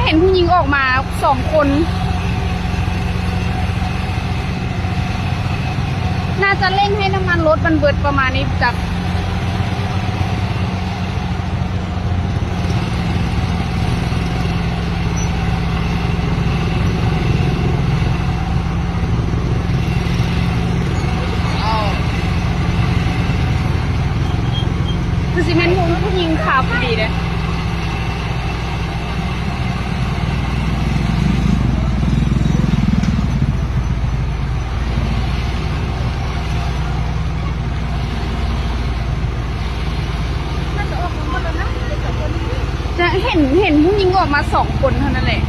ເຫັນຜູ້ຍິງອອກມາສອງຄົນ ໜ້າຈະເລັ່ງໃຫ້ນ້ຳມັນລົດມັນເບິດປະມານນີ້ຈັກ. ຄືຊິແມ່ນຜູ້ ຜູ້ຍິງຂັບດີເດ້. ຈະເຫັນ ເຫັນຜູ້ຍິງອອກມາສອງຄົນເທົ່ານັ້ນແຫຼະ.